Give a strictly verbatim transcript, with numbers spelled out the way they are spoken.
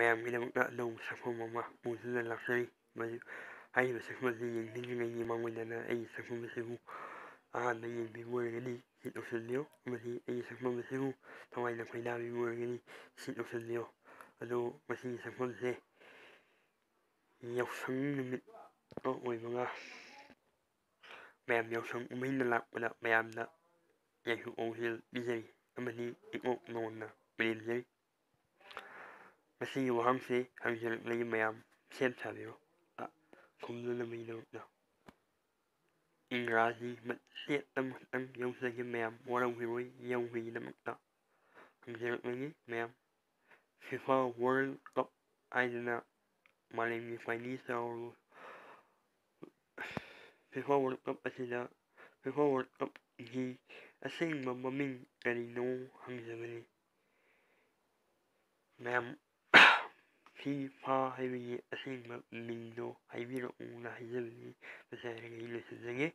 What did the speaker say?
ꯃꯌꯥꯝꯒꯤꯗꯃꯛꯇ ꯑꯅꯧꯕ ꯁꯛꯐꯝ ꯑꯃ ꯄꯨꯗꯨꯅ ꯂꯥꯛꯆꯔꯤ꯫ ꯃꯗꯨ ꯍꯥꯏꯔꯤꯕ ꯁꯛꯐꯝ ꯑꯁꯤ ꯌꯦꯡꯕꯤꯗ꯭ꯔꯤꯉꯩꯒꯤ ꯃꯃꯥꯡ ꯑꯣꯏꯅ ꯑꯩꯒꯤ ꯁꯛꯐꯝ ꯑꯁꯤꯕꯨ ꯑꯍꯥꯟꯕ ꯌꯦꯡꯕꯤꯕ ꯑꯣꯏꯔꯒꯗꯤ ꯁꯤꯠ ꯂꯧꯁꯤꯟꯕꯤꯌꯨ, ꯑꯃꯗꯤ ꯑꯩꯒꯤ ꯁꯛꯐꯝ ꯑꯁꯤꯕꯨ ꯊꯋꯥꯏꯅ ꯈꯣꯏꯗꯥꯕꯤꯕ ꯑꯣꯏꯔꯒꯗꯤ ꯁꯤꯠ ꯂꯧꯁꯤꯟꯕꯤꯌꯨ꯫ ꯑꯗꯨ ꯃꯁꯤꯒꯤ ꯁꯛꯐꯝꯁꯦ ꯌꯥꯎꯁꯪ ꯅꯨꯃꯤꯠ ꯑꯣꯏꯕꯒ ꯃꯌꯥꯝ ꯌꯥꯎꯁꯪ ꯀꯨꯝꯍꯩꯅ ꯂꯥꯛꯄꯗ ꯃꯌꯥꯝꯅ ꯌꯥꯏꯐ ꯄꯥꯎꯖꯦꯜ ꯄꯤꯖꯔꯤ ꯑꯃꯗꯤ ꯏꯀꯣꯛ ꯅꯣꯟꯅ ꯄꯨꯔꯦꯝꯖꯔꯤ꯫ ꯃꯁꯤꯒꯤ ꯋꯥꯍꯪꯁꯤ ꯍꯪꯖꯔꯛꯂꯒꯦ ꯃꯌꯥꯝ, ꯁꯦꯝ ꯁꯥꯕꯤꯔꯣ꯫ ꯑ, ꯈꯨꯝꯅꯅꯕꯒꯤꯗꯃꯛꯇ ꯏꯪꯒ꯭ꯔꯥꯖꯤ ꯃꯆꯦꯠ ꯑꯃꯈꯛꯇꯪ ꯌꯥꯎꯖꯒꯦ ꯃꯌꯥꯝ, ꯋꯥꯔꯧꯕꯤꯔꯣꯏ, ꯌꯥꯎꯕꯒꯤꯗꯃꯛꯇ ꯍꯪꯖꯔꯛꯂꯒꯦ ꯃꯌꯥꯝ꯫ ꯐꯤꯐꯥ ꯋꯥꯔꯜ ꯀꯞ ꯍꯥꯏꯗꯅ ꯃꯥꯂꯦꯝꯒꯤ ꯈ꯭ꯋꯥꯏꯗꯒꯤ ꯆꯥꯎꯔꯕ ꯐꯤꯐꯥ ꯋꯥꯔꯜ ꯀꯞ ꯑꯁꯤꯗ, ꯐꯤꯐꯥ ꯋꯥꯔꯜ ꯀꯞꯀꯤ ꯑꯁꯦꯡꯕ ꯃꯃꯤꯡ ꯀꯔꯤꯅꯣ ꯍꯪꯖꯕꯅꯤ꯫ ꯃꯌꯥꯝ, ꯐꯤꯐꯥ ꯍꯥꯏꯕꯒꯤ ꯑꯁꯦꯡꯕ ꯃꯤꯡꯗꯣ ꯍꯥꯏꯕꯤꯔꯛꯎꯅ ꯍꯥꯏꯖꯕꯅꯤ꯫ ꯃꯁꯤ ꯍꯥꯏꯔꯒ ꯑꯩ ꯂꯣꯏꯁꯤꯟꯖꯒꯦ꯫